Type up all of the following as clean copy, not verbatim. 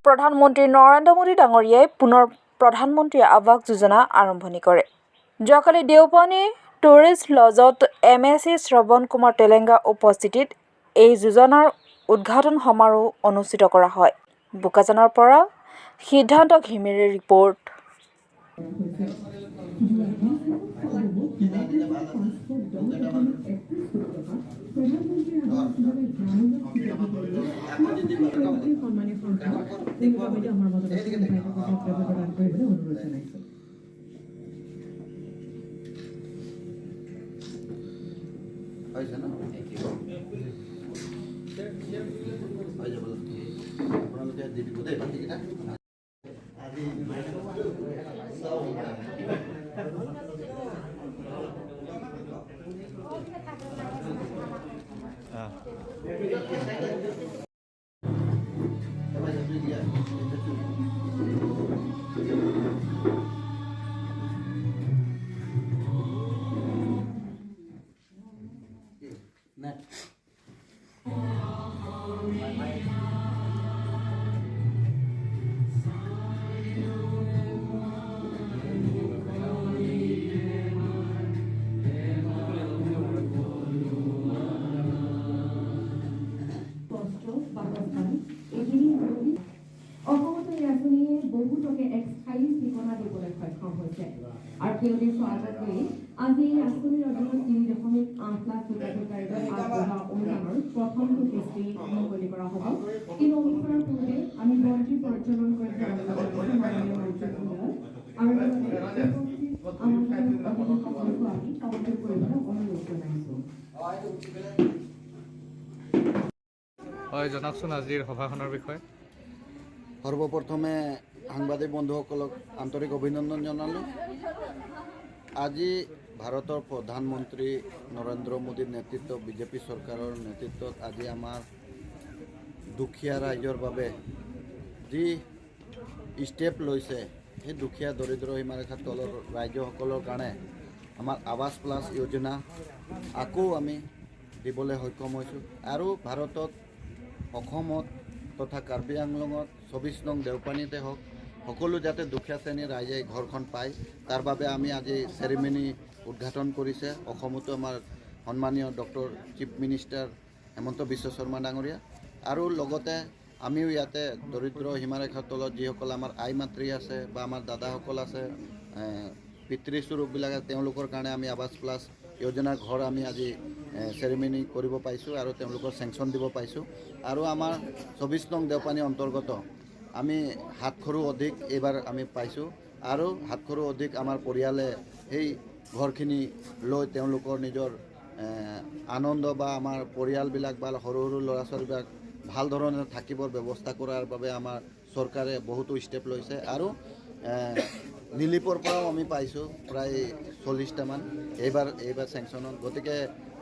প্ৰধানমন্ত্ৰী নৰেন্দ্ৰ মোদী ডাঙৰীয়াই পুনৰ প্ৰধানমন্ত্ৰী আৱাস যোজনা আৰম্ভণি কৰে। যোৱাকালি দেওপানী টুৰিষ্ট লজত এমএচি শ্ৰৱণ কুমাৰ তেলেংগাৰ উপস্থিতিত এই যোজনাৰ উদ্ঘাটন সমাৰোহ অনুষ্ঠিত কৰা হয়। বোকাজানৰ পৰা সিদ্ধান্ত ঘিমিৰেৰ ৰিপৰ্ট। যোৱা 20 বছৰত 510.31 কোটি টকা প্ৰধানমন্ত্ৰীৰ আৱাস যোজনা গ্ৰামীণত সন্মানীয় সাংসদ ৰেণুকা বাইদেউ আমাৰ মাজত আছে। বাইদেউক বক্তব্য প্ৰদান কৰিবলৈ অনুৰোধ জনাইছোঁ। হৈছে ন? হৈ যাব। আপোনালোকে দি দিব দেই বাকীকেইটা। আজি চব। নাই। বস্ত্ৰ, বাসস্থান এইখিনি অসমতো এই আঁচনিয়ে বহুতকে এক স্থায়ী ঠিকনা দিবলৈ সক্ষম হৈছে আৰু সেই উদ্দেশ্য আগত লৈ আজি এই আঁচনিৰ অধীনত 3.8 লাখ হিতাধিকাৰীলৈ আগবঢ়োৱা অনুদানৰ প্ৰথমটো কিস্তি মুকলি কৰা হ'ব। কিন্তু অনুষ্ঠানৰ পূৰ্বে আমি বন্তি প্ৰজ্বলন কৰি জনাবলৈ মাননীয় মন্ত্ৰী মহোদয় আৰু লগতে উপস্থিত আমন্ত্ৰিত অতিথিসকলকো আমি সমৰ্থন কৰিবলৈ অনুৰোধ জনাইছোঁ। হয়, জনাওকচোন আজিৰ সভাখনৰ বিষয়ে। সৰ্বপ্ৰথমে সাংবাদিক বন্ধুসকলক আন্তৰিক অভিনন্দন জনালোঁ। আজি ভাৰতৰ প্ৰধানমন্ত্ৰী নৰেন্দ্ৰ মোদীৰ নেতৃত্ব, বিজেপি চৰকাৰৰ নেতৃত্বত আজি আমাৰ দুখীয়া ৰাইজৰ বাবে যি ষ্টেপ লৈছে, সেই দুখীয়া দৰিদ্ৰ সীমাৰেখাৰ তলৰ ৰাইজসকলৰ কাৰণে আমাৰ আৱাস প্লাছ যোজনা আকৌ আমি দিবলৈ সক্ষম হৈছোঁ। আৰু ভাৰতত, অসমত তথা কাৰ্বি আংলঙত 24 নং দেওপানীতে হওক, সকলো যাতে দুখীয়া শ্ৰেণীৰ ৰাইজে ঘৰখন পায়, তাৰ বাবে আমি আজি চেৰিমনি উদ্ঘাটন কৰিছে। অসমতো আমাৰ সন্মানীয় doctor chief minister Hemanta Biswa Sarma ডাঙৰীয়া আৰু লগতে আমিও ইয়াতে দৰিদ্ৰ সীমাৰেখাৰ তলত যিসকল আমাৰ আই মাতৃ আছে বা আমাৰ দাদাসকল আছে, পিতৃস্বৰূপবিলাক আছে, তেওঁলোকৰ কাৰণে আমি আৱাস প্লাছ যোজনাৰ ঘৰ আমি আজি চেৰিমনি কৰিব পাইছোঁ আৰু তেওঁলোকৰ চেংচন দিব পাইছোঁ। আৰু আমাৰ 24 নং দেওপানী অন্তৰ্গত আমি 700ৰো অধিক এইবাৰ আমি পাইছোঁ আৰু 700ৰো অধিক আমাৰ পৰিয়ালে সেই ঘৰখিনি লৈ তেওঁলোকৰ নিজৰ আনন্দ বা আমাৰ পৰিয়ালবিলাক বা সৰু সৰু ল'ৰা ছোৱালীবিলাক ভাল ধৰণে থাকিবৰ ব্যৱস্থা কৰাৰ বাবে আমাৰ চৰকাৰে বহুতো ষ্টেপ লৈছে। আৰু নিলিপৰ পৰাও আমি পাইছোঁ প্ৰায় 40টামান এইবাৰ চেংচনত। গতিকে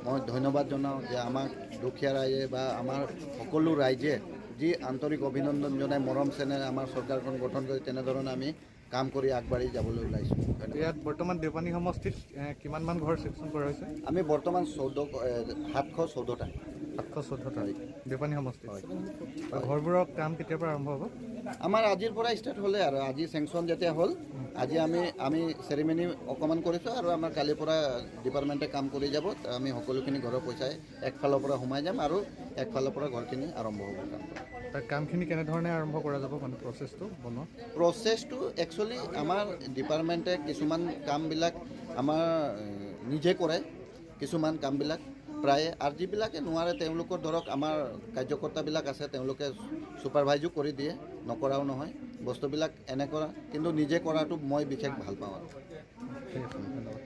মই ধন্যবাদ জনাওঁ যে আমাক দুখীয়া ৰাইজে বা আমাৰ সকলো ৰাইজে যি আন্তৰিক অভিনন্দন জনাই মৰম চেনেহ আমাৰ চৰকাৰখন গঠন কৰি তেনেধৰণে আমি কাম কৰি আগবাঢ়ি যাবলৈ ওলাইছোঁ। ধন্যবাদ। ইয়াত বৰ্তমান দেওপানী সমষ্টিত কিমানমান ঘৰ চেংচন কৰা হৈছে? আমি বৰ্তমান 714টা। 714টা। হয়। দেওপানী সমষ্টিত? হয়। আৰু ঘৰবোৰৰ কাম কেতিয়াৰ পৰা আৰম্ভ হ'ব? আমাৰ আজিৰ পৰা ষ্টাৰ্ট হ'লে আৰু আজি চেংচন যেতিয়া হ'ল, আজি আমি চেৰিমনি অকণমান কৰিছোঁ আৰু আমাৰ কালিৰ পৰা ডিপাৰ্টমেণ্টে কাম কৰি যাব। আমি সকলোখিনি ঘৰৰ পইচাই একফালৰ পৰা সোমাই যাম আৰু একফালৰ পৰা ঘৰখিনি আৰম্ভ হ'ব কাম কৰা। তাৰ কামখিনি কেনেধৰণে আৰম্ভ কৰা যাব, মানে প্ৰচেছটো বনোৱা? প্ৰচেছটো একচুৱেলি আমাৰ ডিপাৰ্টমেণ্টে কিছুমান কামবিলাক আমাৰ নিজে কৰে, কিছুমান কামবিলাক প্ৰায়ে, আৰু যিবিলাকে নোৱাৰে তেওঁলোকৰ ধৰক আমাৰ কাৰ্যকৰ্তাবিলাক আছে, তেওঁলোকে ছুপাৰভাইজো কৰি দিয়ে, নকৰাও নহয় বস্তুবিলাক এনেকুৱা, কিন্তু নিজে কৰাটো মই বিশেষ ভাল পাওঁ আৰু। ঠিক আছে, ধন্যবাদ।